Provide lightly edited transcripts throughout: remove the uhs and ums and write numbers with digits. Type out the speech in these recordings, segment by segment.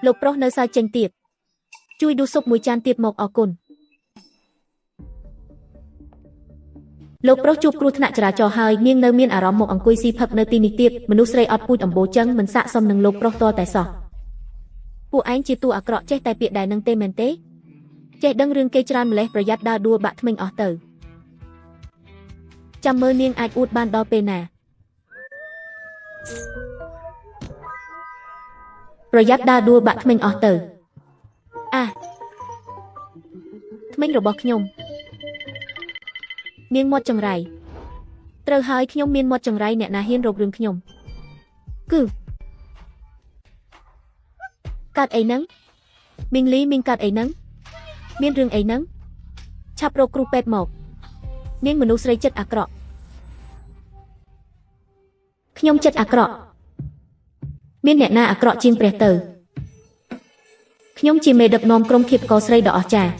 លោកប្រុសនៅសើចចេញទៀតជួយដួសស៊ុបមួយចានទៀតមកអរគុណលោកប្រុសជួបគ្រោះថ្នាក់ចរាចរណ៍ហើយនាងនៅមានអារម្មណ៍មកអង្គុយស៊ីផឹកនៅទីនេះទៀតមនុស្សស្រីអត់ពូជអម្បូរចឹងមិនស័ក្តិសមនឹងលោកប្រុសតតែសោះពួកឯងជាតួអាក្រក់ចេះតែពាក្យដែរនឹងទេមែនទេចេះដឹងរឿងគេច្រើនម្លេះប្រយ័ត្នដើរដួលបាក់ធ្មេញអស់ទៅចាំមើលនាងអាចអួតបានដល់ពេលណាប្រយ័ត្នដើរដួលបាក់ធ្មេញអស់ទៅអាធ្មេញរបស់ខ្ញុំនាងមាត់ចង្រៃត្រូវហើយខ្ញុំមានមាត់ចង្រៃអ្នកណាហ៊ានរករឿងខ្ញុំគឺកាត់អីហ្នឹងមីងលីមីងកាត់អីហ្នឹងមានរឿងអីហ្នឹងឆាប់រកគ្រូពេទ្យមកនាងមនុស្សស្រីចិត្តអាក្រក់ខ្ញុំចិត្តអាក្រក់មានអ្នកណាអាក្រក់ជាងព្រះទៅខ្ញុំជាមេដឹកនាំក្រុមឃាតករស្រីដ៏អស្ចារ្យ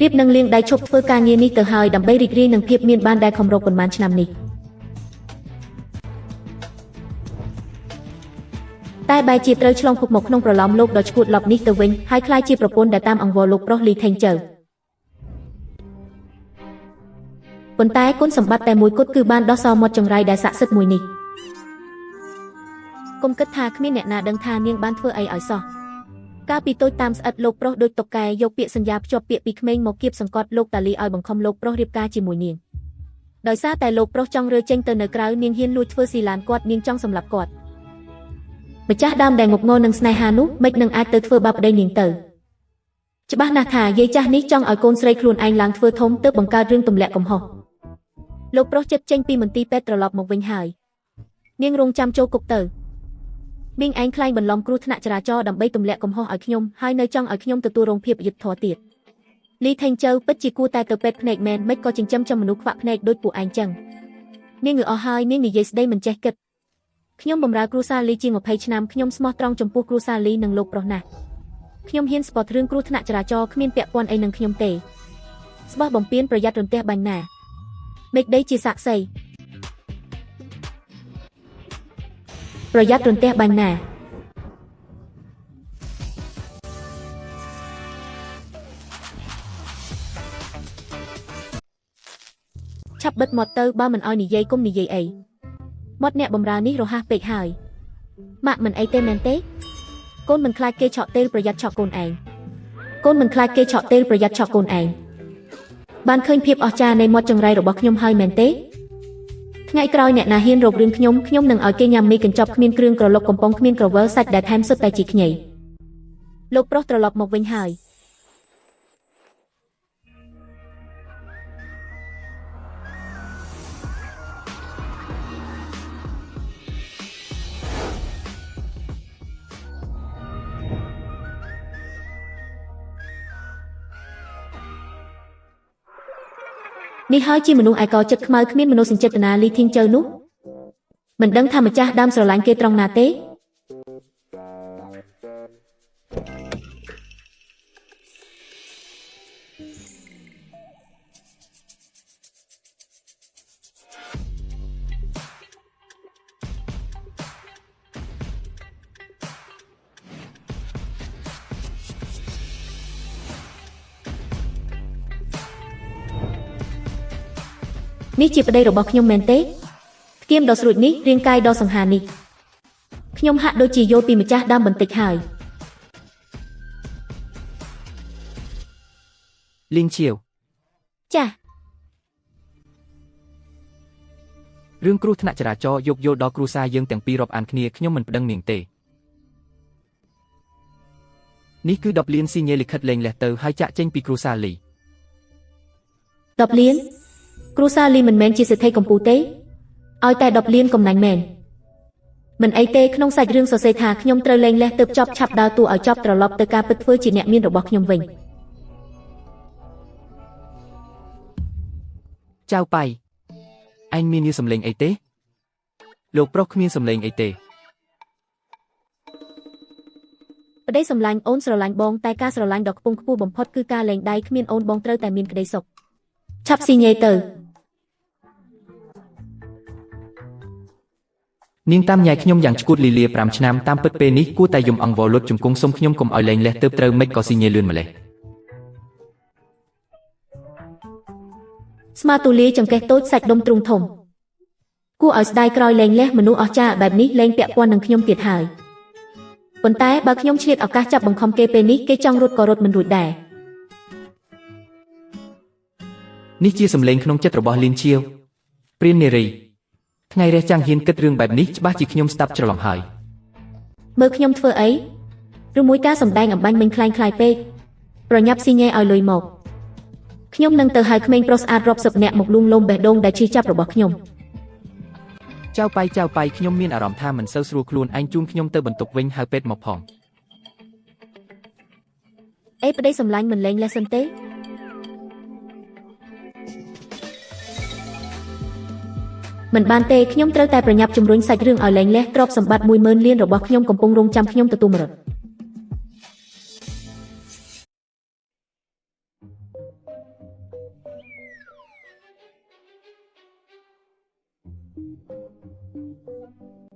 រៀបនឹងលាងដៃឈប់ធ្វើការងារនេះទៅហើយដើម្បីរីករាយនឹងភាពមានបានដែលខំរកប៉ុន្មានឆ្នាំនេះតែបែរជាត្រូវឆ្លងភពមកក្នុងប្រឡំលោកដ៏ឈួតឡប់នេះទៅវិញហើយក្លាយជាប្រពន្ធដែលតាមអង្វរលោកប្រុសលីថេងជៅប៉ុន្តែគុណសម្បត្តិតែមួយគត់គឺបានដោះសោមាត់ចង្រៃដែលស័ក្តិសិទ្ធិមួយនេះកុំគិតថាគ្មានអ្នកណាដឹងថានាងបានធ្វើអីឲ្យសោះកាលពីតូចតាមស្អិតលោកប្រុសដូចតុកកែយកពាក្យសញ្ញាភ្ជាប់ពាក្យពីក្មេងមកគៀបសង្កត់លោកតាលីឲ្យបង្ខំលោកប្រុសរៀបការជាមួយនាងដោយសារតែលោកប្រុសចង់រើចេញទៅនៅក្រៅនាងហ៊ានលួចធ្វើស៊ីឡានគាត់នាងចង់សម្លាប់គាត់ម្ចាស់ដើមដែលងប់ងល់នឹងស្នេហានោះមិននឹងអាចទៅធ្វើបាបប្តីនាងទៅច្បាស់ណាស់ថាយាយចាស់នេះចង់ឲ្យកូនស្រីខ្លួនឯងឡើងធ្វើធំទើបបង្កើតរឿងទម្លាក់កំហុសលោកប្រុសចិត្តចេញពីមន្ទីរពេទ្យត្រឡប់មកវិញហើយនាងរងចាំចូលគុកទៅមីងឯងក្លែងបន្លំគ្រោះថ្នាក់ចរាចរណ៍ដើម្បីទម្លាក់កំហុសឲ្យខ្ញុំហើយនៅចង់ឲ្យខ្ញុំទទួលរងភាពអយុត្តិធម៌ទៀតលីថេងជៅពិតជាគួរតែទៅពេទ្យភ្នែកមែនមិនក៏ចិញ្ចឹមចំមនុស្សខ្វាក់ភ្នែកដូចពួកឯងចឹងនាងងើអស់ហើយនាងនិយាយស្ដីមិនចេះគិតខ្ញុំបម្រើគ្រួសារលីជាង20ឆ្នាំខ្ញុំស្មោះត្រង់ចំពោះគ្រួសារលីនិងលោកប្រុសណាស់ខ្ញុំហ៊ានស្ពតរឿងគ្រោះថ្នាក់ចរាចរណ៍គ្មានពាក់ព័ន្ធអីនឹងខ្ញុំទេស្បោះបំពេញប្រយ័ត្នរន្ទះបាញ់ណាមេឃដីជាសាក្សីប្រយ័ត្នរន្ទះបាញ់ណាឆាប់បិទមាត់ទៅបើមិនឲ្យនិយាយគុំនិយាយអីមាត់អ្នកបំរើនេះរហ័សពេកហើយម៉ាក់មិនអីទេមែនទេកូនមិនខ្លាចគេឆក់ទេប្រយ័ត្នឆក់កូនឯងកូនមិនខ្លាចគេឆក់ទេប្រយ័ត្នឆក់កូនឯងបានឃើញភាពអស្ចារ្យនៃមាត់ចង្រៃរបស់ខ្ញុំហើយមែនទេថ្ងៃក្រោយអ្នកណាហ៊ានរករឿងខ្ញុំខ្ញុំនឹងឲ្យគេញ៉ាំមីកញ្ចប់គ្មានគ្រឿងក្រឡុកកំប៉ុងគ្មានក្រវិលសាច់ដែលថែមសុទ្ធតែជាខ្ញីលោកប្រុសត្រឡប់មកវិញហើយនេះហើយជាមនុស្សឯកោចិត្តខ្មៅគ្មានមនោសញ្ចេតនាលីធីងជៅនោះមិនដឹងថាម្ចាស់ដើមស្រឡាញ់គេត្រង់ណាទេនេះជាប្តីរបស់ខ្ញុំមែនទេធ្គាមដ៏ស្រួចនេះរាងកាយដ៏សង្ហានេះខ្ញុំហាក់ដូចជាយល់ពីម្ចាស់ដើមបន្តិចហើយ លីងឈៀវចា៎រឿងគ្រោះថ្នាក់ចរាចរណ៍យោគយល់ដល់គ្រួសារយើងទាំងពីររាប់អានគ្នាខ្ញុំមិនប្តឹងនាងទេនេះគឺ10លានស៊ីញេលិខិតលែងលះទៅហើយចាក់ចេញពីគ្រួសារលី10លានគ្រួសារលីមិនមែនជាសេដ្ឋីកំពូលទេឲ្យតែ10លានកំណាញ់មែនមិនអីទេក្នុងសាច់រឿងសរសេរថាខ្ញុំត្រូវលែងលះទៅចប់ឆាប់ដើរតួឲ្យចប់ត្រឡប់ទៅការពិតធ្វើជាអ្នកមានរបស់ខ្ញុំវិញចៅប៉ៃឯងមានយឺសំលេងអីទេលោកប្រុសគ្មានសំលេងអីទេប្តីសម្លាញ់អូនស្រឡាញ់បងតែការស្រឡាញ់ដ៏ខ្ពង់ខ្ពស់បំផុតគឺការលែងដៃគ្មានអូនបងត្រូវតែមានក្តីសុខឆាប់ស៊ីញ៉េទៅ នាងតាមញ៉ែខ្ញុំយ៉ាងឈួតលីលា5ឆ្នាំតាមពិតពេលនេះគួរតែយំអង្វរលុតជង្គង់សុំខ្ញុំកុំឲ្យលែងលះទើបត្រូវមិនក៏ស៊ីញ៉េលឿនម្លេះ ស្មាទូលាយចង្កេះតូចសាច់ដុំទ្រូងធំគួរឲ្យស្ដាយក្រោយលែងលះមនុស្សអស្ចារ្យបែបនេះលែងពាក់ព័ន្ធនឹងខ្ញុំទៀតហើយប៉ុន្តែបើខ្ញុំឆ្លៀតឱកាសចាប់បង្ខំគេពេលនេះគេចង់រត់ក៏រត់មិនរួចដែរ នេះជាសម្លេងក្នុងចិត្តរបស់លីនឈៀវព្រាននារីថ្ងៃរះចាំងហ៊ានគិតរឿងបែបនេះច្បាស់ជាខ្ញុំស្ដាប់ច្រឡំហើយ មើលខ្ញុំធ្វើអីឬមួយការសម្ដែងអំបញ្ញមិញคล้ายคล้ายពេកប្រញាប់ស៊ីញ៉េឲ្យលុយមកខ្ញុំនឹងទៅហៅក្មេងប្រុសស្អាតរាប់សិបនាក់មកលួងលោមបេះដូងដែលឈឺចាប់របស់ខ្ញុំ ចៅប៉ៃចៅប៉ៃខ្ញុំមានអារម្មណ៍ថាមិនសូវស្រួលខ្លួនឯងជូនខ្ញុំទៅបន្ទប់វិញហៅពេទ្យមកផង អេប្តីសម្លាញ់មិនលែងលេះសិនទេមិនបានទេខ្ញុំត្រូវតែប្រញាប់ជំរុញសាច់រឿងឲ្យលែងលះទ្រព្យសម្បត្តិ10000លានរបស់ខ្ញុំកំពុងរងចាំខ្ញុំទទួលមរត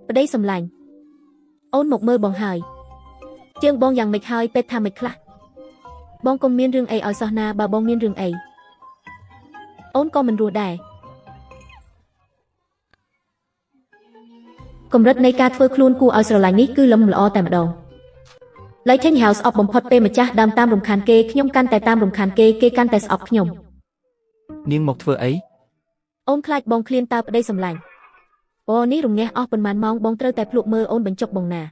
ប្តីសម្លាញ់អូនមកមើលបងហើយជើងបងយ៉ាងម៉េចហើយពេទ្យថាម៉េចខ្លះបងកុំមានរឿងអីឲ្យសោះណាបើបងមានរឿងអីអូនក៏មិនរស់ដែរកម្រិតនៃការធ្វើខ្លួនគួរឲ្យស្រឡាញ់នេះគឺលំល្អតែម្ដង Lighting House អប់បំផុតពេលម្ចាស់ដើមតាមរំខានគេខ្ញុំកាន់តែតាមរំខានគេគេកាន់តែស្អប់ខ្ញុំ នាងមកធ្វើអី អូនខ្លាចបងឃ្លានតើប្តីសម្លាញ់អូនេះរំងះអស់ប៉ុន្មានម៉ោងបងត្រូវតែភ្លក់មើលអូនបញ្ចុកបងណា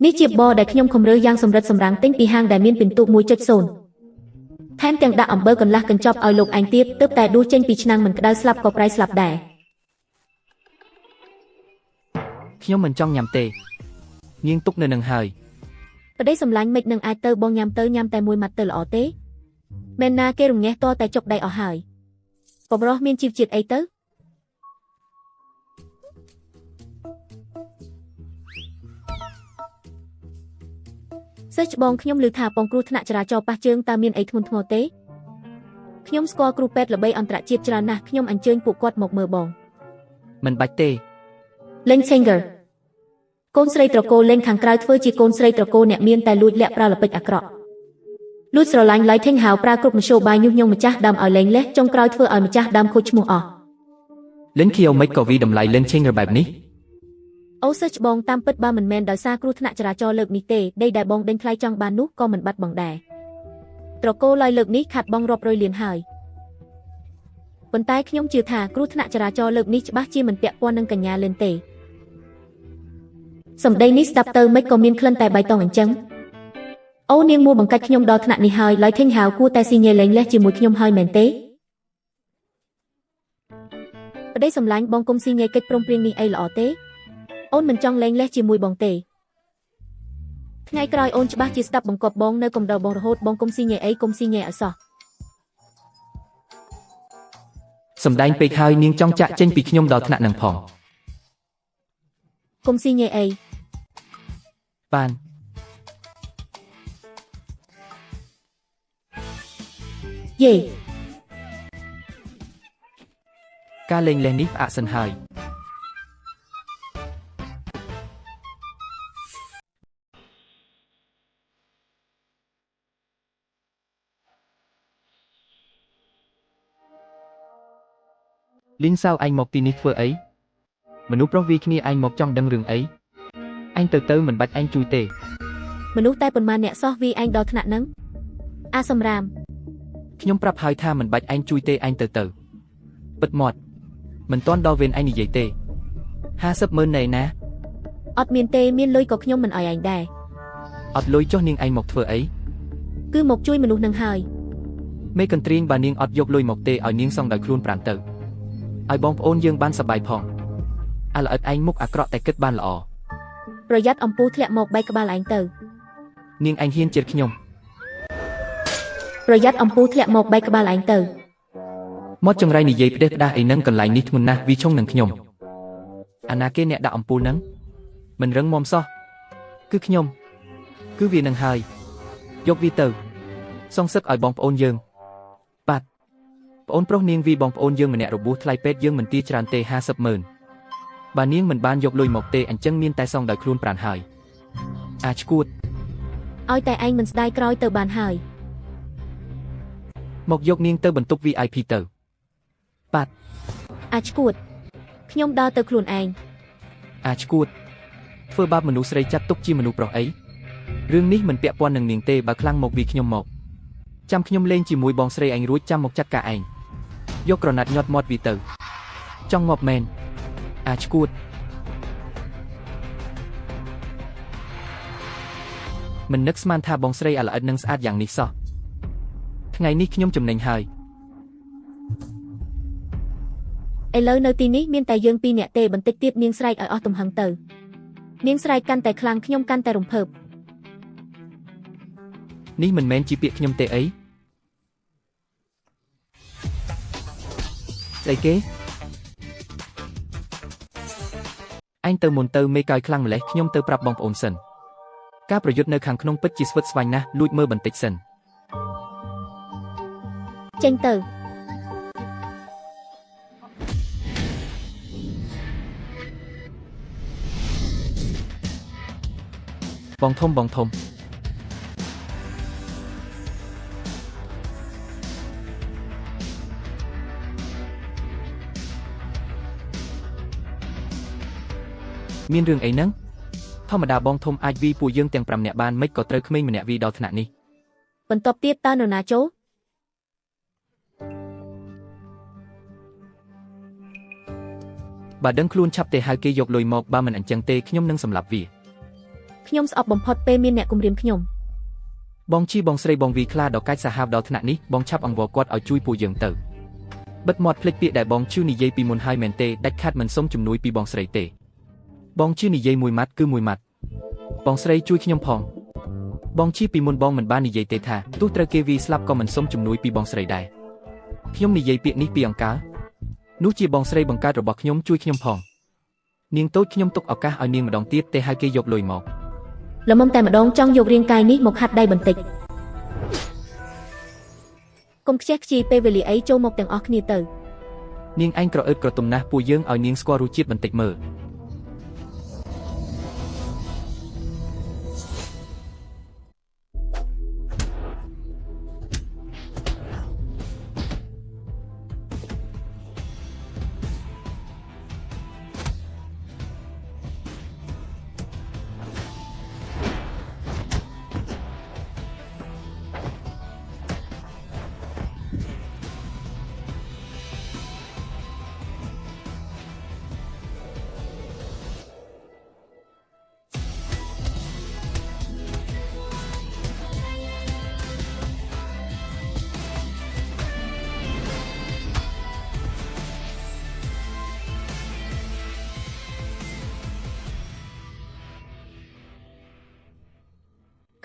នេះជាបដែលខ្ញុំខំរើសយ៉ាងសម្រិតសម្រាំងទិញពីហាងដែលមានពិន្ទុ 1.0 ថែមទាំងដាក់អំបិលកន្លះកញ្ចប់ឲ្យលោកឯងទៀតទើបតែដួសចេញពីឆ្នាំងមិនក្តៅស្លាប់ក៏ប្រៃស្លាប់ដែរ ខ្ញុំមិនចង់ញ៉ាំទេនាងទុកនៅនឹងហើយ ប្តីសម្លាញ់មិននឹងអាចទៅបងញ៉ាំទៅញ៉ាំតែមួយម៉ាត់ទៅល្អទេមែនណាគេរំងះតតែចុកដៃអស់ហើយបប្រុសមានជីវជាតិអីទៅសិស្សច្បងខ្ញុំឮថាបងគ្រោះថ្នាក់ចរាចរណ៍ប៉ះជើងតើមានអីធ្ងន់ធ្ងរទេខ្ញុំស្គាល់គ្រូពេទ្យល្បីអន្តរជាតិច្រើនណាស់ខ្ញុំអញ្ជើញពួកគាត់មកមើលបង មិនបាច់ទេ Len Singer កូនស្រីត្រកូលលេងខាងក្រៅធ្វើជាកូនស្រីត្រកូលអ្នកមានតែលួចលាក់ប្រើល្បិចអាក្រក់លួចស្រឡាញ់ Lighting House ប្រើគ្រប់មធ្យោបាយញុះញង់ម្ចាស់ដើមឲ្យលែងលះចុងក្រោយធ្វើឲ្យម្ចាស់ដើមខូចឈ្មោះអស់ លិនខៀវមិនក៏វីតម្លៃលិនឆេងបែបនេះ អូសិស្សច្បងតាមពិតបើមិនមែនដោយសារគ្រោះថ្នាក់ចរាចរណ៍លើកនេះទេដីដែលបងដេញថ្លៃចង់បាននោះក៏មិនបាត់បង់ដែរត្រកូលឡើយលើកនេះខាត់បងរាប់រយលានហើយប៉ុន្តែខ្ញុំជឿថាគ្រោះថ្នាក់ចរាចរណ៍លើកនេះច្បាស់ជាមិនពាក់ព័ន្ធនឹងកញ្ញាលិនទេសម្ដីនេះស្ដាប់ទៅមិនក៏មានក្លិនតែបៃតងអញ្ចឹងអូនាងមួបង្កាច់ខ្ញុំដល់ថ្នាក់នេះហើយ Lighting House គួរតែស៊ីញ៉េលែងលះជាមួយខ្ញុំហើយមែនទេប្តីសម្លាញ់បងគុំស៊ីញ៉េកិច្ចព្រមព្រៀងនេះអីល្អទេអូនមិនចង់លែងលះជាមួយបងទេថ្ងៃក្រោយអូនច្បាស់ជាស្ដាប់បង្គាប់បងនៅកំដរបងរហូតបងគុំស៊ីញ៉េអីគុំស៊ីញ៉េឲ្យសោះ សំដែងពេកហើយនាងចង់ចាក់ចេញពីខ្ញុំដល់ថ្នាក់នឹងផង គុំស៊ីញ៉េអី បាន យេ ការលេងលេះនេះផ្អាកសិនហើយលីនសៅឯងមកទីនេះធ្វើអីមនុស្សប្រុសវាគ្នាឯងមកចង់ដឹងរឿងអីឯងទៅទៅមិនបាច់ឯងជួយទេ មនុស្សតែប៉ុន្មានអ្នកសោះវាឯងដល់ថ្នាក់ហ្នឹងអាសំរាម ខ្ញុំប្រាប់ហើយថាមិនបាច់ឯងជួយទេឯងទៅទៅពិតមាត់មិនទាន់ដល់វេនឯងនិយាយទេ50ម៉ឺនណែណា អត់មានទេមានលុយក៏ខ្ញុំមិនឲ្យឯងដែរ អត់លុយចុះនាងឯងមកធ្វើអី គឺមកជួយមនុស្សនឹងហើយ មេកន្ទ្រៀងបើនាងអត់យកលុយមកទេឲ្យនាងសងដោយខ្លួនប្រាណទៅឲ្យបងប្អូនយើងបានសប្បាយផងអាល្អិតឯងមុខអាក្រក់តែគិតបានល្អ ប្រយ័ត្នអំពូលធ្លាក់មកបែកក្បាលឯងទៅ នាងឯងហ៊ានជិតខ្ញុំ ប្រយ័ត្នអំពូលធ្លាក់មកបែកក្បាលឯងទៅ មាត់ចង្រៃនិយាយផ្ដេសផ្ដាសអីនឹងកន្លែងនេះធ្ងន់ណាស់វីឆុងនឹងខ្ញុំអាណាគេអ្នកដាក់អំពូលនឹងមិនរឹងមាំសោះគឺខ្ញុំគឺវានឹងហើយយកវាទៅសងសឹកឲ្យបងប្អូនយើងបាទ ប្អូនប្រុសនាងវីបងប្អូនយើងម្នាក់របួសថ្លៃពេទ្យយើងមិនទាច្រើនទេ50ម៉ឺនបើនាងមិនបានយកលុយមកទេអញ្ចឹងមានតែសងដោយខ្លួនប្រាណហើយអាឈួតឲ្យតែឯងមិនស្ដាយក្រោយទៅបានហើយមកយកនាងទៅបន្ទប់ VIP ទៅបាត់អាឈួតខ្ញុំដើរទៅខ្លួនឯងអាឈួតធ្វើបាបមនុស្សស្រីចាត់ទុកជាមនុស្សប្រុសអីរឿងនេះមិនពាក់ព័ន្ធនឹងនាងទេបើខ្លាំងមកវីខ្ញុំមកចាំខ្ញុំលេងជាមួយបងស្រីឯងរួចចាំមកចាត់ការឯងយកក្រណាត់ញាត់មាត់វីទៅចង់ងាប់មែនអាឈួតមិននឹកស្មានថាបងស្រីអាល្អិតនឹងស្អាតយ៉ាងនេះសោះថ្ងៃនេះខ្ញុំចំណេញហើយឥឡូវនៅទីនេះមានតែយើងពីរនាក់ទេបន្តិចទៀតនាងស្រែកឲ្យអស់ទំហឹងទៅនាងស្រែកកាន់តែខ្លាំងខ្ញុំកាន់តែរំភើបនេះមិនមែនជាពាក្យខ្ញុំទេអីស្អីគេអញទៅមុនទៅមេកាយខ្លាំងម្លេះខ្ញុំទៅប្រាប់បងប្អូនសិនការប្រយុទ្ធនៅខាងក្នុងពិតជាស្វិតស្វាញណាស់លួចមើលបន្តិចសិនចេញទៅបងធំបងធំមានរឿងអីហ្នឹងធម្មតាបងធំអាចវីពួកយើងទាំង5នាក់បានមិនក៏ត្រូវក្មេងម្នាក់វីដល់ថ្នាក់នេះបន្ទាប់ទៀតតើនរណាចូលបើដឹងខ្លួនឆាប់ទេហៅគេយកលុយមកបើមិនអញ្ចឹងទេខ្ញុំនឹងសម្លាប់វាខ្ញុំស្អប់បំផុតពេលមានអ្នកគំរាមខ្ញុំបងជីបងស្រីបងវីខ្លាដល់កាច់សាហាវដល់ថ្នាក់នេះបងឆាប់អង្វរគាត់ឲ្យជួយពួកយើងទៅបិទមាត់ភ្លេចពាក្យដែលបងឈឺនិយាយពីមុនហើយមែនទេដាច់ខាតមិនសុំជំនួយពីបងស្រីទេបងឈឺនិយាយមួយម៉ាត់គឺមួយម៉ាត់បងស្រីជួយខ្ញុំផងបងឈឺពីមុនបងមិនបាននិយាយទេថាទោះត្រូវគេវីស្លាប់ក៏មិនសុំជំនួយពីបងស្រីដែរខ្ញុំនិយាយពាក្យនេះពីអង្កាលនោះជាបងស្រីបង្កើតរបស់ខ្ញុំជួយខ្ញុំផងនាងតូចខ្ញុំទុកឱកាសឲ្យនាងម្ដងទៀតទេឲ្យគេយកលុយមកល្មមតែម្ដងចង់យករាងកាយនេះមកហាត់ដៃបន្តិចកុំខ្ជះខ្ជាយពេលវេលាអីចូលមកទាំងអស់គ្នាទៅនាងឯងក្រអឺតក្រទុំណាស់ពួកយើងឲ្យនាងស្គាល់រសជាតិបន្តិចមើល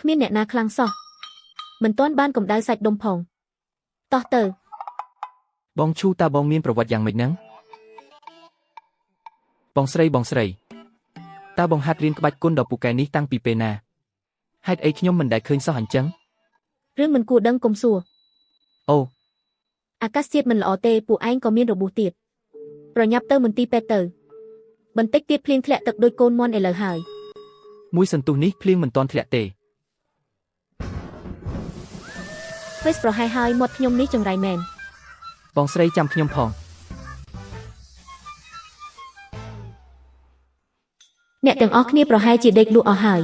គ្មានអ្នកណាខ្លាំងសោះមិនទាន់បានកម្ដៅសាច់ដុំផងតោះទៅបងឈូតើបងមានប្រវត្តិយ៉ាងម៉េចហ្នឹងបងស្រីបងស្រីតើបងហាត់រៀនក្បាច់គុណដល់ពូកែនេះតាំងពីពេលណាហេតុអីខ្ញុំមិនដែលឃើញសោះអញ្ចឹងរឿងមិនគួរដឹងកុំសួរអូអាកាសធាតុមិនល្អទេពួកឯងក៏មានរបួសទៀតប្រញាប់ទៅមន្ទីរពេទ្យទៅបន្តិចទៀតភ្លៀងធ្លាក់ទឹកដូចកូនមាន់ឥឡូវហើយមួយសន្ទុះនេះភ្លៀងមិនទាន់ធ្លាក់ទេវេសប្រហែលហើយមាត់ខ្ញុំនេះចង្រៃមែនបងស្រីចាំខ្ញុំផងអ្នកទាំងអស់គ្នាប្រហែលជាដេកលក់អស់ហើយ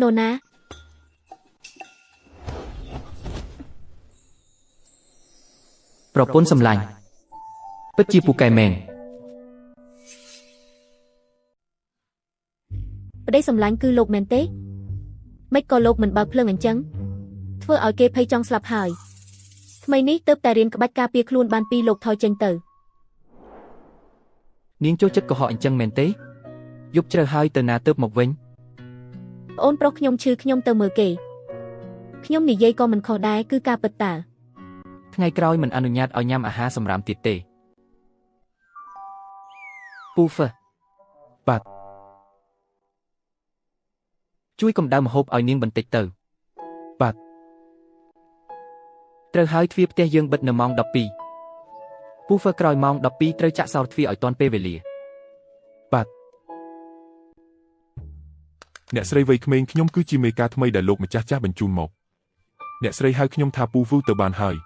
ណូណាប្រពន្ធសម្លាញ់ពិតជាពូកែមែនប្តីសម្លាញ់គឺលោកមែនទេម៉េចក៏លោកមិនបើកភ្លើងអញ្ចឹងធ្វើឲ្យគេភ័យចង់ស្លាប់ហើយថ្មីនេះទើបតែរៀនក្បាច់ការពារខ្លួនបានពីលោកថយចេញទៅនាងចូលចិត្តកុហកអញ្ចឹងមែនទេយប់ជ្រៅហើយទៅណាទើបមកវិញប្អូនប្រុសខ្ញុំឈឺខ្ញុំទៅមើលគេខ្ញុំនិយាយក៏មិនខុសដែរគឺការពិតតើថ្ងៃក្រោយមិនអនុញ្ញាតឲ្យញ៉ាំអាហារសម្រាមទៀតទេពូហ្វបាទជួយកម្ដៅម្ហូបឲ្យនាងបន្តិចទៅបាទ ត្រូវហើយទ្វារផ្ទះយើងបិទនៅម៉ោង12ពូហ្វឺក្រោយម៉ោង12ត្រូវចាក់សោទ្វារឲ្យទាន់ពេលវេលា បាទអ្នកស្រីវ័យក្មេងខ្ញុំគឺជាមេការថ្មីដែលលោកម្ចាស់ចាស់បញ្ជូនមកអ្នកស្រីហៅខ្ញុំថាពូហ្វូទៅបានហើយ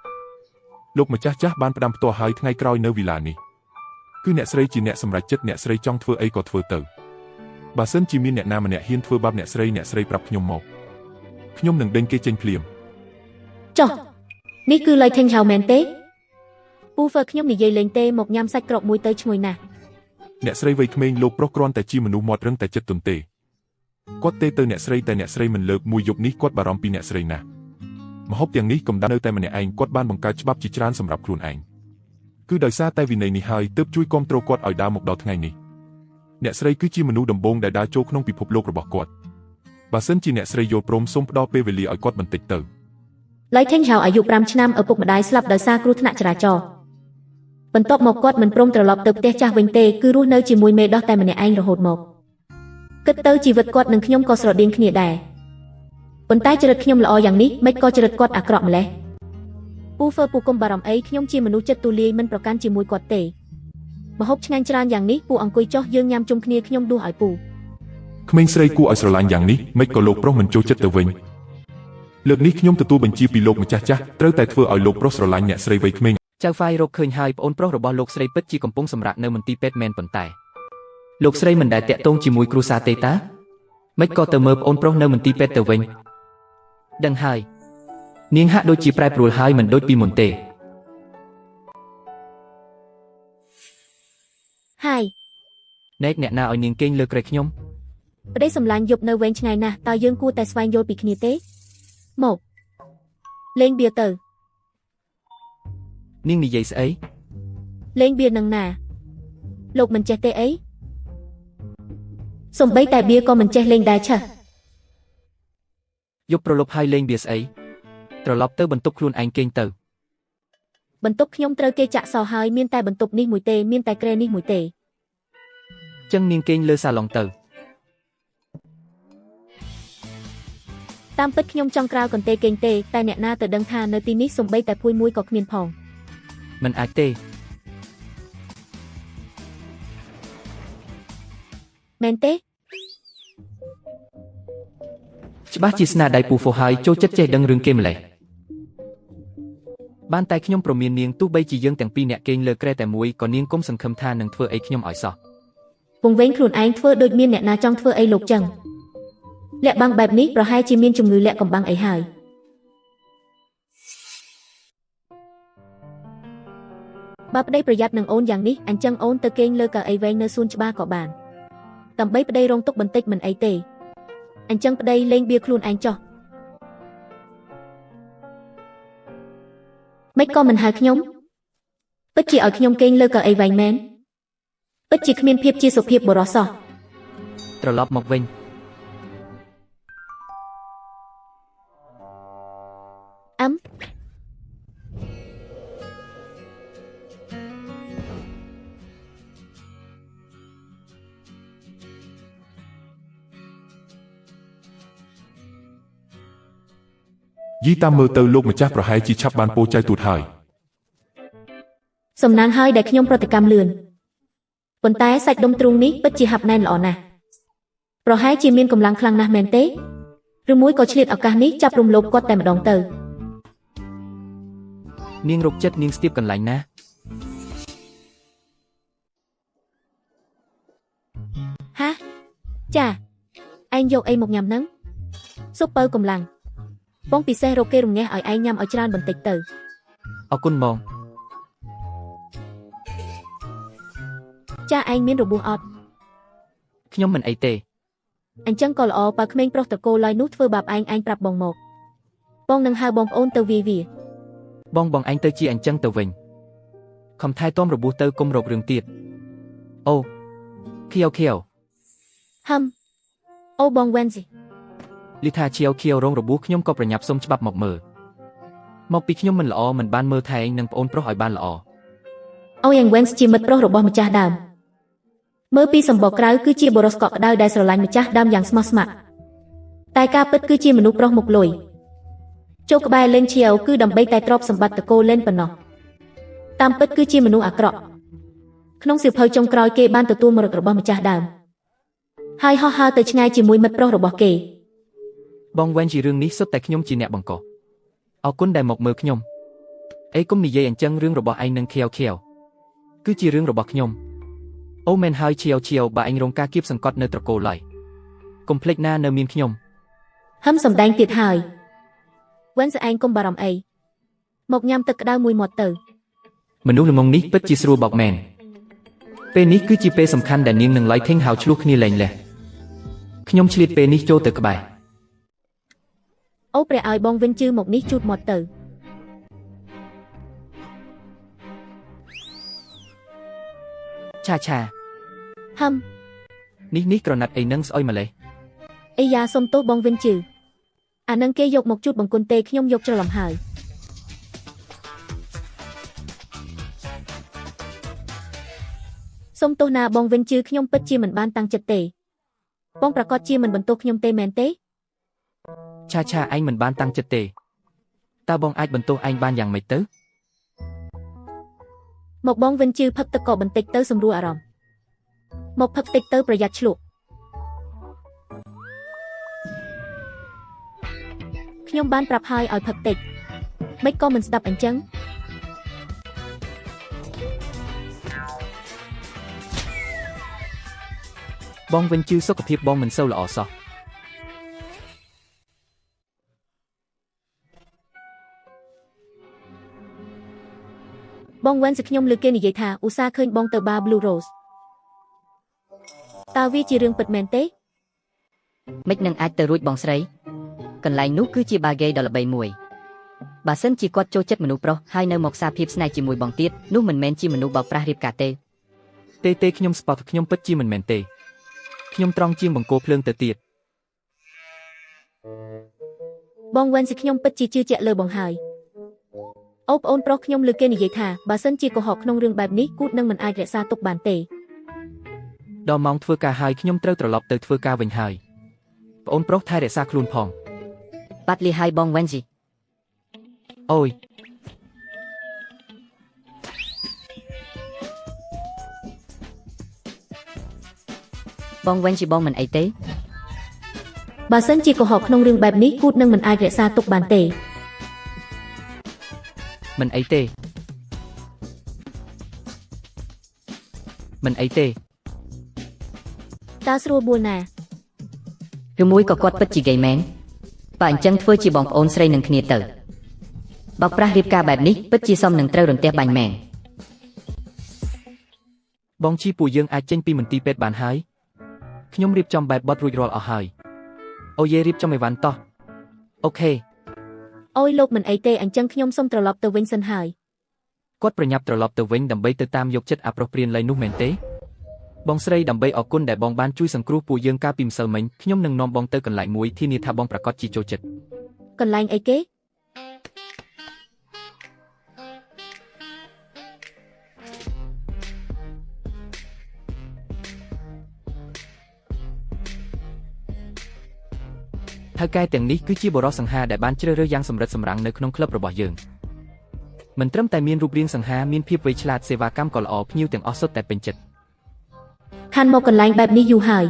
លោកម្ចាស់ចាស់បានផ្ដាំផ្ទាល់ហើយថ្ងៃក្រោយនៅវីឡានេះគឺអ្នកស្រីជាអ្នកសម្រេចចិត្តអ្នកស្រីចង់ធ្វើអីក៏ធ្វើទៅបើសិនជាមានអ្នកណាម្នាក់ហ៊ានធ្វើបាបអ្នកស្រីអ្នកស្រីប្រាប់ខ្ញុំមកខ្ញុំនឹងដេញគេចេញភ្លាម ចុះនេះគឺលៃថេងឆៅមែនទេពូហ្វឺខ្ញុំនិយាយលេងទេមកញ៉ាំសាច់ក្រកមួយទៅឈ្ងុយណាស់ អ្នកស្រីវ័យក្មេងលោកប្រុសគ្រាន់តែជាមនុស្សមាត់រឹងតែចិត្តទន់ទេគាត់ទេទៅអ្នកស្រីតែអ្នកស្រីមិនលើកមួយយប់នេះគាត់បារម្ភពីអ្នកស្រីណាស់ម្ហូបទាំងនេះកំដៅនៅតែម្នាក់ឯងគាត់បានបង្កើតច្បាប់ជាច្រើនសម្រាប់ខ្លួនឯងគឺដោយសារតែវិន័យនេះហើយទើបជួយគាំទ្រគាត់ឲ្យដើរមកដល់ថ្ងៃនេះអ្នកស្រីគឺជាមនុស្សដំបូងដែលដើរចូលក្នុងពិភពលោករបស់គាត់បើសិនជាអ្នកស្រីយល់ព្រមសូមផ្ដល់ពេលវេលាឲ្យគាត់បន្តិចទៅ លៃថេងឆៅអាយុ5ឆ្នាំឪពុកម្ដាយស្លាប់ដោយសារគ្រោះថ្នាក់ចរាចរណ៍បន្ទាប់មកគាត់មិនព្រមត្រឡប់ទៅផ្ទះចាស់វិញទេគឺរស់នៅជាមួយមេដោះតែម្នាក់ឯងរហូតមកគិតទៅជីវិតគាត់និងខ្ញុំក៏ស្រដៀងគ្នាដែរប៉ុន្តែចរិតខ្ញុំល្អយ៉ាងនេះមិនក៏ចរិតគាត់អាក្រក់ម្ល៉េះពូហ្វឺពូកុំបារម្ភអីខ្ញុំជាមនុស្សចិត្តទូលាយមិនប្រកាន់ជាមួយគាត់ទេម្ហូបឆ្ងាញ់ច្រើនយ៉ាងនេះពូអង្គុយចុះយើងញ៉ាំជុំគ្នាខ្ញុំដួសឲ្យពូ ក្មេងស្រីគួរឲ្យស្រឡាញ់យ៉ាងនេះមិនក៏លោកប្រុសមិនចូលចិត្តទៅវិញលើកនេះខ្ញុំទទួលបញ្ជាពីលោកម្ចាស់ចាស់ត្រូវតែធ្វើឲ្យលោកប្រុសស្រឡាញ់អ្នកស្រីវ័យក្មេង ចៅហ្វាយរកឃើញហើយប្អូនប្រុសរបស់លោកស្រីពិតជាកំពុងសម្រាកនៅមន្ទីរពេទ្យមែនប៉ុន្តែលោកស្រីមិនដែលតាក់ទងជាមួយគ្រួសារទេតាមិនក៏ទៅមើលប្អូនប្រុសនៅមន្ទីរពេទ្យទៅវិញដឹងហើយនាងហាក់ដូចជាប្រែប្រួលហើយមិនដូចពីមុនទេ ហើយ ណែកអ្នកណាឲ្យនាងគេងលើគ្រែខ្ញុំ ប្តីសម្លាញ់យប់នៅវែងឆ្ងាយណាស់តើយើងគួរតែស្វែងយល់ពីគ្នាទេមកលេងបៀទៅ នាងនិយាយស្អី លេងបៀនឹងណាលោកមិនចេះទេអីសំបីតែបៀក៏មិនចេះលេងដែរឆេះ យប់ប្រលប់ហើយលេងបៀស្អីត្រឡប់ទៅបន្ទប់ខ្លួនឯងគេងទៅ បន្ទប់ខ្ញុំត្រូវគេចាក់សោហើយមានតែបន្ទប់នេះមួយទេមានតែគ្រែនេះមួយទេ ចឹងនាងគេងលើសាឡុងទៅ តាមពិតខ្ញុំចង់ក្រៅកន្ទេលគេងទេតែអ្នកណាទៅដឹងថានៅទីនេះសំបីតែភួយមួយក៏គ្មានផង មិនអាចទេ មែនទេ ច្បាស់ជាស្នាដៃពូហ្វូហើយចូលចិត្តចេះដឹងរឿងគេម្លេះបានតែខ្ញុំប្រមាននាងទោះបីជាយើងទាំងពីរអ្នកគេងលើគ្រែតែមួយក៏នាងគុំសង្ឃឹមថានឹងធ្វើអីខ្ញុំឲ្យសោះ វង្វេងខ្លួនឯងធ្វើដូចមានអ្នកណាចង់ធ្វើអីលោកចឹងលាក់បាំងបែបនេះប្រហែលជាមានជំងឺលាក់កំបាំងអីហើយបើប្តីប្រយ័ត្ននឹងអូនយ៉ាងនេះអញ្ចឹងអូនទៅគេងលើកៅអីវែងនៅសួនច្បារក៏បានដើម្បីប្តីរងទុកបន្តិចមិនអីទេអញ្ចឹងប្តីលេងបៀខ្លួនឯងចុះមិនក៏មិនហៅខ្ញុំពិតជាឲ្យខ្ញុំគេងលើកៅអីវែងមែនពិតជាគ្មានភាពជាសុភាពបុរសសោះ ត្រឡប់មកវិញ អឹម យីតាមមើលទៅលោកម្ចាស់ប្រហែលជាឆាប់បានពោចៅទូតហើយ សំណាងហើយដែលខ្ញុំប្រតិកម្មលឿនប៉ុន្តែសាច់ដុំទ្រូងនេះពិតជាហាប់ណែនល្អណាស់ប្រហែលជាមានកម្លាំងខ្លាំងណាស់មែនទេឬមួយក៏ឆ្លៀតឱកាសនេះចាប់រំលោភគាត់តែម្ដងទៅ នាងរកចិត្តនាងស្ទាបកន្លែងណា ហាចាឯងយកអីមកញ៉ាំហ្នឹងស៊ុបពៅកម្លាំងបងពិសេសរកគេរំងះឲ្យឯងញ៉ាំឲ្យច្រើនបន្តិចទៅ អរគុណបង ចាឯងមានរបួសអត់ ខ្ញុំមិនអីទេ អញ្ចឹងក៏ល្អបើក្មេងប្រុសតកូលឡើយនោះធ្វើបាបឯងឯងប្រាប់បងមកបងនឹងហៅបងប្អូនទៅវាយវា បងបងឯងទៅជាអញ្ចឹងទៅវិញខំថែទាំរបួសទៅគុំរករឿងទៀតអូខៀវខៀវ ហឹមអូបងវ៉ែនស៊ី លីថាឈៀវខៀវរងរបួសខ្ញុំក៏ប្រញាប់សុំច្បាប់មកមើលមកពីខ្ញុំមិនល្អមិនបានមើលថែឯងនិងប្អូនប្រុសឲ្យបានល្អ អូយ៉ាងវ៉ែនជាមិត្តប្រុសរបស់ម្ចាស់ដើមមើលពីសម្បកក្រៅគឺជាបុរសកក់ក្ដៅដែលស្រឡាញ់ម្ចាស់ដើមយ៉ាងស្មោះស្ម័គ្រតែការពិតគឺជាមនុស្សប្រុសមុខលុយ ចូលក្បែរលេនឈៀវគឺដើម្បីតែទ្រព្យសម្បត្តិតកូលលេនប៉ុណ្ណោះតាមពិតគឺជាមនុស្សអាក្រក់ក្នុងសៀវភៅចុងក្រោយគេបានទទួលមរតករបស់ម្ចាស់ដើមហើយហោះហើរទៅឆ្ងាយជាមួយមិត្តប្រុសរបស់គេ បងវ៉ែនជារឿងនេះសុទ្ធតែខ្ញុំជាអ្នកបង្កអរគុណដែលមកមើលខ្ញុំអីគុំនិយាយអញ្ចឹងរឿងរបស់ឯងនឹងខៀវខៀវគឺជារឿងរបស់ខ្ញុំអូមែនហើយឈៀវឈៀវបើឯងរងការគៀបសង្កត់នៅត្រកូលឡើយកុំភ្លេចណានៅមានខ្ញុំ ហឹមសំដែងទៀតហើយវ៉ែនស្អែងកុំបារម្ភអីមកញ៉ាំទឹកក្តៅមួយមាត់ទៅ មនុស្សល្ងងនេះពិតជាស្រួលបោកមែនពេលនេះគឺជាពេលសំខាន់ដែលនាងនឹង Lighting ហៅឆ្លោះគ្នាលែងលះខ្ញុំឆ្លៀតពេលនេះចូលទៅក្បែរ អូព្រះឲ្យបងវិនជឺមកនេះជូតមាត់ទៅ ឆាឆា ហឹម នេះនេះក្រណាត់អីនឹងស្អុយម្លេះ អីយ៉ាសុំទោសបងវិនជឺអានឹងគេយកមកជូតបង្គន់ទេខ្ញុំយកច្រឡំហើយសុំទោសណាបងវិនជឺខ្ញុំពិតជាមិនបានតាំងចិត្តទេបងប្រកាសជាមិនបន្ទោសខ្ញុំទេមែនទេ ឆាឆាឯងមិនបានតាំងចិត្តទេតើបងអាចបន្ទោសឯងបានយ៉ាងម៉េចទៅ មកបងវិនជឺផឹកទឹកកកបន្តិចទៅសម្រួលអារម្មណ៍មកផឹកតិចទៅប្រយ័ត្នឆ្លក់ខ្ញុំបានប្រាប់ហើយឲ្យផឹកតិចមិនក៏មិនស្ដាប់អញ្ចឹង បងវិញជឺសុខភាពបងមិនសូវល្អសោះ បងវ៉ែនសខ្ញុំលើគេនិយាយថាឧស្សាហ៍ឃើញបងទៅបា Blue Rose តើវាជារឿងពិតមែនទេ មិននឹងអាចទៅរួចបងស្រីកន្លែងនោះគឺជាបាហ្គេដ៏ល្បីមួយបើសិនជាគាត់ចូលចិត្តមនុស្សប្រុសហើយនៅមកសារភាពស្នេហ៍ជាមួយបងទៀតនោះមិនមែនជាមនុស្សបោកប្រាស់រៀបការទេ ទេទេខ្ញុំស្បត់ខ្ញុំពិតជាមិនមែនទេខ្ញុំត្រង់ជាងបង្គោលភ្លើងទៅទៀត បងវ៉ែនសខ្ញុំពិតជាជឿជាក់លើបងហើយអូប្អូនប្រុសខ្ញុំលើគេនិយាយថាបើសិនជាកុហកក្នុងរឿងបែបនេះគូតនឹងមិនអាចរក្សាទុកបានទេ ដល់ម៉ោងធ្វើការហើយខ្ញុំត្រូវត្រឡប់ទៅធ្វើការវិញហើយប្អូនប្រុសថែរក្សាខ្លួនផង បាត់លីហើយបងវ៉ែនស៊ី អូយ បងវ៉ែនស៊ីបងមិនអីទេ បើសិនជាកុហកក្នុងរឿងបែបនេះគូតនឹងមិនអាចរក្សាទុកបានទេ មិនអីទេមិនអីទេ តើស្រួលបួលណា ឬមួយក៏គាត់ពិតជាហ្គេមែនបើអញ្ចឹងធ្វើជាបងប្អូនស្រីនឹងគ្នាទៅបោកប្រាស់រៀបការបែបនេះពិតជាសមនឹងត្រូវរន្ទះបាញ់មែន បងជីពួកយើងអាចចេញពីមន្ទីរពេទ្យបានហើយខ្ញុំរៀបចំបែបបទរួចរាល់អស់ហើយអូយេរៀបចំអីវ៉ាន់តោះអូខេ អូយលោកមិនអីទេអញ្ចឹងខ្ញុំសូមត្រឡប់ទៅវិញសិនហើយ គាត់ប្រញាប់ត្រឡប់ទៅវិញដើម្បីទៅតាមយកចិត្តអាប្រុសព្រានលៃនោះមែនទេបងស្រីដើម្បីអរគុណដែលបងបានជួយសង្គ្រោះពួកយើងកាលពីម្សិលមិញខ្ញុំនឹងនាំបងទៅកន្លែងមួយធានាថាបងប្រាកដជាចូលចិត្ត កន្លែងអីគេ ថៅកែទាំងនេះគឺជាបុរសសង្ហាដែលបានជ្រើសរើសយ៉ាងសម្រិតសម្រាំងនៅក្នុងក្លឹបរបស់យើងមិនត្រឹមតែមានរូបរាងសង្ហាមានភាពវៃឆ្លាតសេវាកម្មក៏ល្អភ្ញៀវទាំងអស់សុទ្ធតែពេញចិត្ត ខានមកកន្លែងបែបនេះយូរហើយ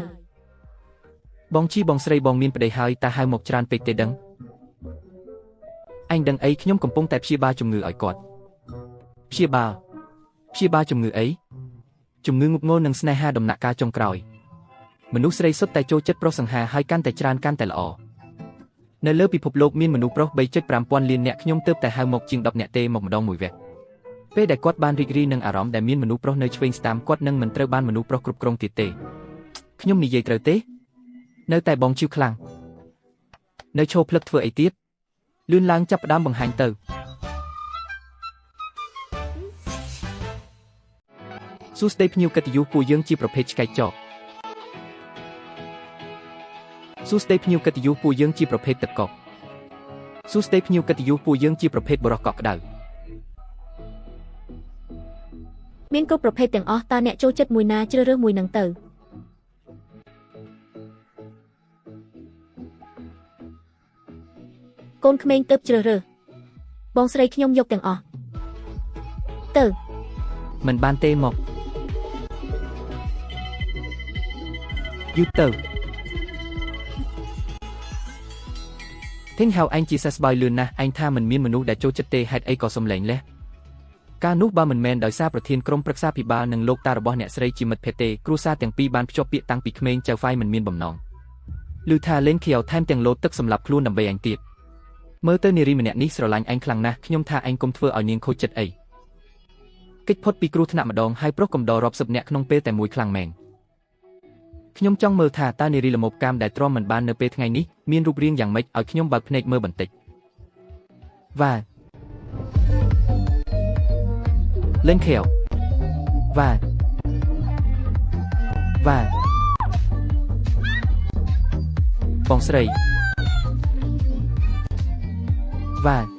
បងជីបងស្រីបងមានប្តីហើយតើហៅមកច្រើនពេកទេដឹងឯងដឹងអីខ្ញុំកំពុងតែព្យាបាលជំងឺឲ្យគាត់ព្យាបាលព្យាបាលជំងឺអីជំងឺងប់ងល់និងស្នេហាដំណាក់កាលចុងក្រោយមនុស្សស្រីសុទ្ធតែចូលចិត្តប្រុសសង្ហាហើយកាន់តែច្រើនកាន់តែល្អនៅលើពិភពលោកមានមនុស្សប្រុស 3.5 ពាន់លានអ្នកខ្ញុំទើបតែហៅមកជាង10អ្នកទេមកម្ដងមួយវគ្គពេលដែលគាត់បានរីករាយនឹងអារម្មណ៍ដែលមានមនុស្សប្រុសនៅឆ្វេងស្ដាំគាត់នឹងមិនត្រូវបានមនុស្សប្រុសគ្រប់គ្រងទៀតទេខ្ញុំនិយាយត្រូវទេនៅតែបងជឿខ្លាំងនៅឈរភ្លឹកធ្វើអីទៀតលឿនឡើងចាប់ផ្ដើមបង្ហាញទៅសួស្តីភ្ញៀវកិត្តិយសពួកយើងជាប្រភេទឆ្កែចកសួស្តីភ្ញៀវកិត្តិយសពួកយើងជាប្រភេទទឹកកកសួស្តីភ្ញៀវកិត្តិយសពួកយើងជាប្រភេទបុរសកក់ក្ដៅ មានគ្រប់ប្រភេទទាំងអស់តើអ្នកចូលចិត្តមួយណាជ្រើសរើសមួយនឹងទៅ កូនក្មេងទៅជ្រើសរើសបងស្រីខ្ញុំយកទាំងអស់ទៅ មិនបានទេមកយូរទៅធីងហៅឯងជាសះស្បើយលឿនណាស់ឯងថាមិនមានមនុស្សដែលចូលចិត្តទេហេតុអីក៏សំឡេងលះកាលនោះបើមិនមែនដោយសារប្រធានក្រុមប្រឹក្សាភិបាលនិងលោកតារបស់អ្នកស្រីជាមិត្តភក្តិទេគ្រួសារទាំងពីរបានភ្ជាប់ពាក្យតាំងពីក្មេងចៅហ្វាយមិនមានបំណងឮថាលេនខៀវថែមទាំងលោតទឹកសម្លាប់ខ្លួនដើម្បីឯងទៀតមើលទៅនារីម្នាក់នេះស្រឡាញ់ឯងខ្លាំងណាស់ខ្ញុំថាឯងកុំធ្វើឲ្យនាងខូចចិត្តអីកិច្ចផុតពីគ្រោះថ្នាក់ម្ដងហើយប្រុសកំដររាប់សិបនាក់ក្នុងពេលតែមួយខ្លាំងមែនខ្ញុំចង់មើលថាតើនារីល្មោបកម្មដែលទ្រាំមិនបាននៅពេលថ្ងៃនេះមានរូបរាងយ៉ាងម៉េចឲ្យខ្ញុំបើកភ្នែកមើលបន្តិចវ៉ាលេនខៀវវ៉ាវ៉ាបងស្រីវ៉ា